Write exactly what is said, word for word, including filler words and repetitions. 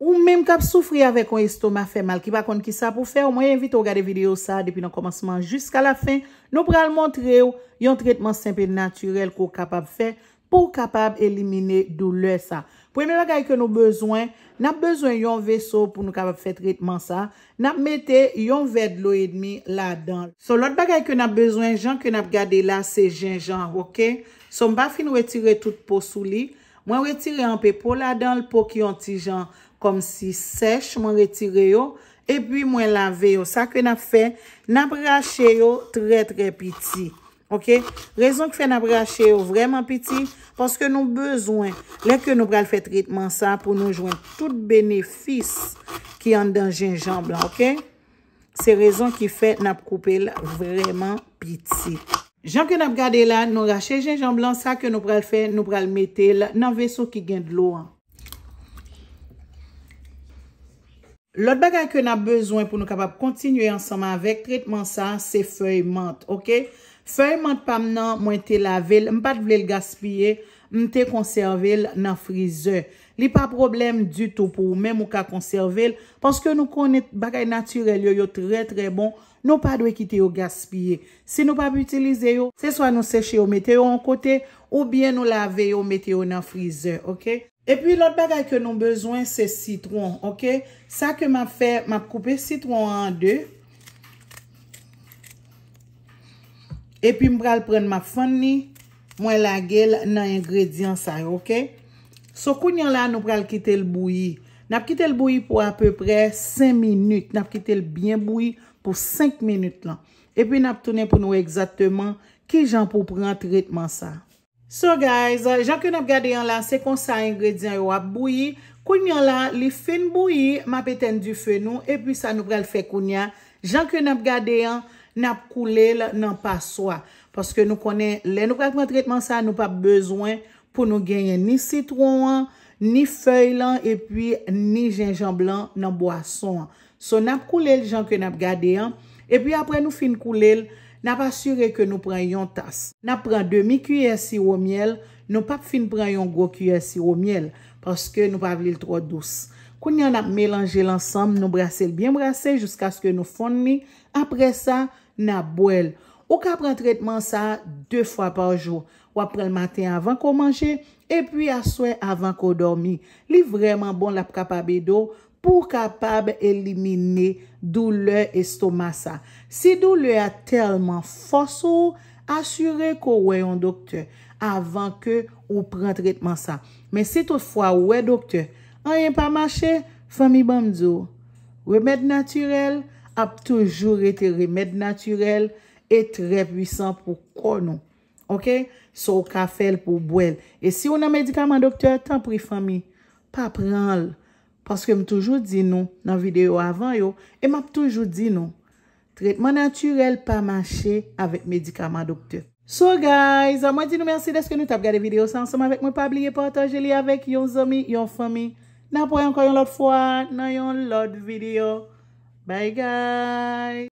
Ou menm k ap soufri avèk yon estoma fè mal, ki pa konn ki sa pou fè w, mwen envite w gade videyo sa a depi nan kòmansman jiska lafen. Nou pral montre w yon tretman senp e natirèl ke w kapab fè pou w kapab elimine doulè sa. Premye bagay ke nou bezwen, n ap bezwen yon veso pou nou kapab fè tretman sa. N ap mete yon vè dlo edmi ladan l. So, lòt bagay ke n ap bezwen, jan ke n ap gade la, se jenjanm, oke? So, m pa fin retire tout po sou li. Mwen retire anpe po ladan l, po ki yon ti jan kòmsi sèch, mwen retire yo. Epi mwen lave yo. Sa ke n ap fè, n ap rache yo trè, trè piti. Oke? Rezon ki fè n ap rache yo vrèman piti, paske nou bezwen, lè ke nou pral fè tretman sa, pou nou jwenn tout benefis ki anndan jenjanm lan, oke? Se rezon ki fè n ap koupe l vrèman piti. Jan ke n ap gade la, nou rache jenjanm lan, sa ke nou pral fè, nou pral mete l nan veso ki gen dlo an. Lòt bagay ke n ap bezwen pou nou kapab kontinye ansanm avèk tretman sa, se fèy mant, oke? Fèy mant pa m nan, mwen te lave l, m pa t vle l gaspiye, m te konsève l nan frizè. Li pa pwoblèm ditou pou ou menm ou ka konsève l, paske nou konnen bagay natirèl yo, yo trè, trè bon, nou pa dwe kite yo gaspiye. Si nou p ap itilize yo, se swa nou seche yo, mete yo yon kote, oubyen nou lave yo, mete yo nan frizè, oke? Epi lòt bagay ke nou bezwen, se sitwon, oke? Sa ke m ap fè, m ap koupe sitwon an an de. Epi m pral pran, m ap fann li, mwen lage l nan engredyan sa yo, oke? So, kounye a la, nou pral kite l bouyi. N ap kite l bouyi pou apeprè senk minit. N ap kite l byen bouyi pou senk minit lan. Epi n ap tounen pou nou wè egzakteman kijan pou pran tretman sa. So guys, jan ke n ap gade an la, se konsa engredyan yo ap bouyi. Kounye a la, li fin bouyi, m ap etenn dife nou. Epi sa nou pral fè kounye a, jan ke n ap gade an, n ap koule l nan paswa. Paske nou konnen, lè nou pral pran tretman sa, nou p ap bezwen pou nou genyen ni sitwon an, ni fèy lan, epi ni jenjanm lan nan bwason an. So, n ap koule l jan ke n ap gade an. Epi apre nou fin koule l, n ap asire ke nou pran yon tas. N ap pran demi kiyè siwo myèl, nou p ap fin pran yon gwo kiyè siwo myèl, paske nou pa vle l twò dous. Kounye a n ap melanje l ansanm, nou brase l byen brase jiskaske nou fonn li. Apre sa, n ap bwè l. Ou ka pran tretman sa a de fwa pa jou. W ap pran l maten avan ke w manje, epi aswè avan ke w dòmi. Li vrèman bon, l ap kapab ede w pou w kapab elimine doulè estoma sa. Si doulè a tèlman fò sou ou, asire ke w wè yon doktè avan ke ou pran tretman sa. Men si toutfwa ou wè doktè, anyen pa mache, fanmi, ban m di w, remèd natirèl ap toujou rete remèd natirèl e trè pwisan pou kò nou. Oke? So, ou ka fè l pou w bwè l. E si w nan medikaman doktè, tanpri fanmi, pa pran l. Paske m toujou di nou nan videyo avan yo, e m ap toujou di nou, tretman natirèl pa mache avèk medikaman doktè. So guys, mwen di nou mèsi dèske nou t ap gade videyo sa ansanm avèk mwen. Pa bliye pataje li avèk yon zanmi, yon fanmi. N ap wè ankò yon lòt fwa nan yon lòt videyo. Bye guys.